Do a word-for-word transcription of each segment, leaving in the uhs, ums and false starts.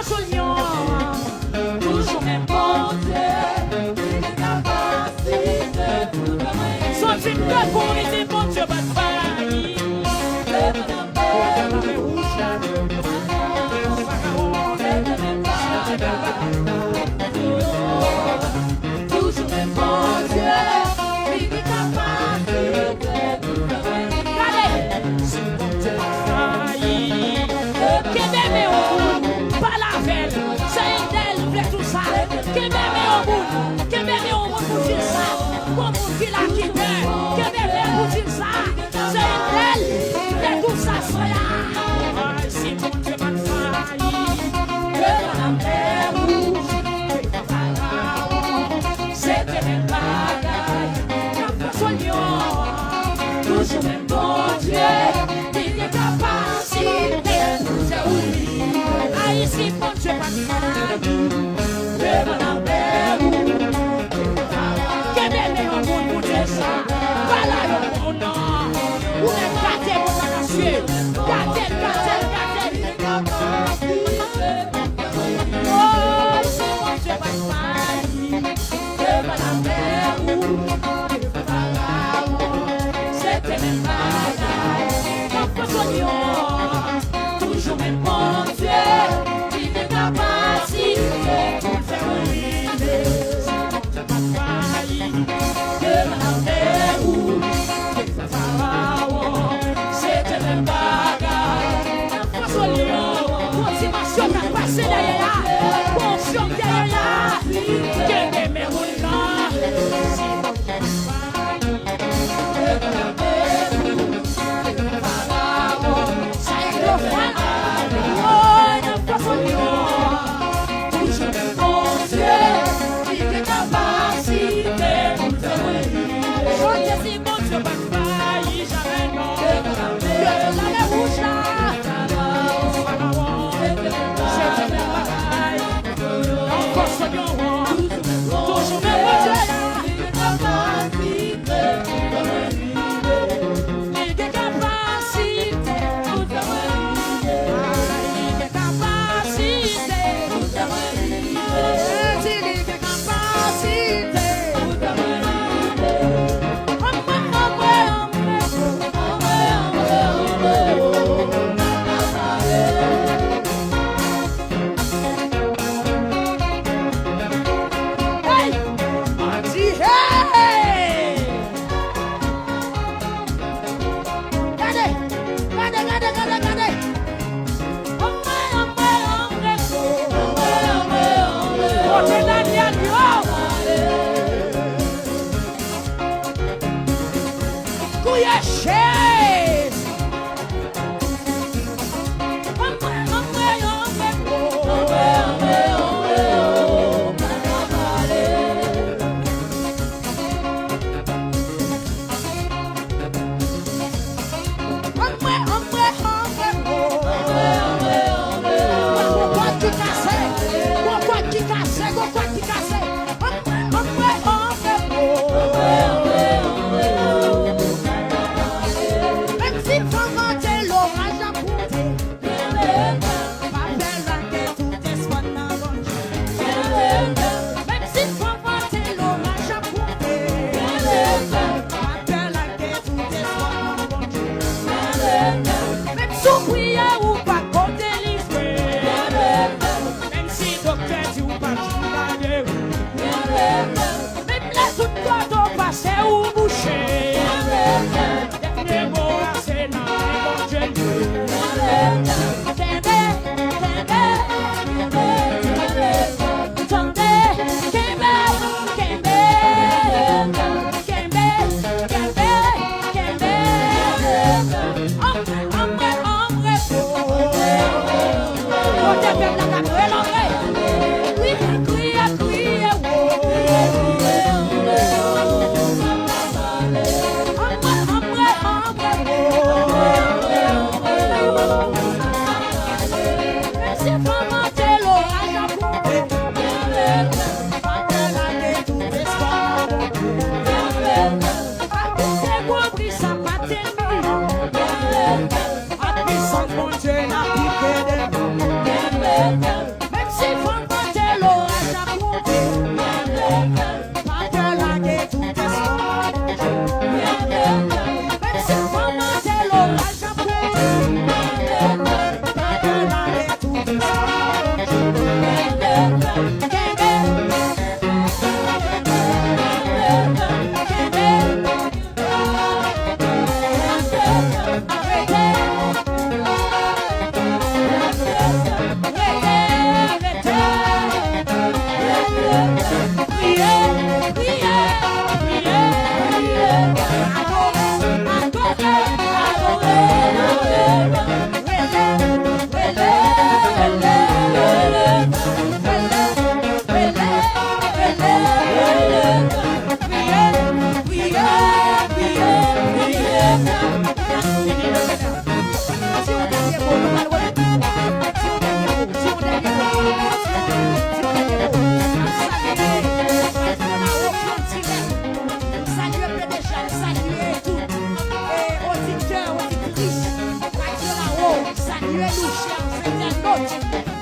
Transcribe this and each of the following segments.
Sou lyon an, toujou menm Bondye, li gen kapasite pou fè mwen. Soti m debout, li di Bondye pa t fayi. Leve nan men wouj la, se te menm bagay. Toujou menm Bondye, li gen kapasite pou fè mwen. Gade! Kenbe men w moun, pale avè l. Se Endèl vle di w sa. Kenbe men w moun, kenbe men w moun pou di l sa. Bon moun ki la ki pè, kenbe men w pou di l sa. Se Endèl vle di w sa, frè a. Ay, si Bondye pa t fayi, devan lanmè wouj, devan Farawon, se te menm bagay. N ap fè sou lyon an, toujou menm Bondye, li gen kapasite pou fè w rive. Ay, si Bondye pa t fayi, devan lanmè wouj, kenbe men yon moun pou di l sa. Pale yon moun non. Ou menm gade moun nan nan zye. Gade l, gade l, gade l. Oh, si Bondye pa t fayi, devan lanmè wouj, devan Farawon, se te menm bagay. Nan fòs lyon an, toujou menm Bondye, li gen kapasite pou l fè w rive. Devan lanmè wouj, devan Farawon, se te menm bagay. Nan fòs lyon, gon ti masyon k ap pase dèyè a, gon fyòk dèyè a, kenbe men moun nan. Sa e gwo fwa. Woy, nan fòs lyon an, toujou menm Bondye, li gen kapasite pou l fè mwen rive. Bondye, si Bondye pa t fayi jamè non. Devan lanmè wouj la, Farawon, se te menm bagay. Nan fòs lyon an, toujou menm Bondye a. Li gen kapasite pou fè mwen rive. Li gen kapasite pou fè mwen rive. Li gen kapasite pou fè mwen rive. Jezi, li gen kapasite pou fè mwen rive. Anmwe, anmwe, anmwe. Anmwe, anmwe, anmwe. Hey! Mandi, hey! Gade, gade, gade, gade, gade. Anmwe, anmwe, anmwe. Kote Danyèl yo? Kouye Jezi. Gon kòd ki kase, gon kòd ki kase, gon kòd ki kase. Anmwe, anmwe, anmwe, anmwe.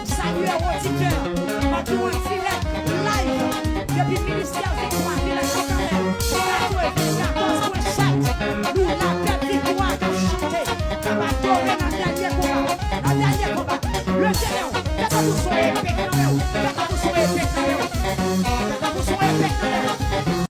Salye Roditè. Mwen tou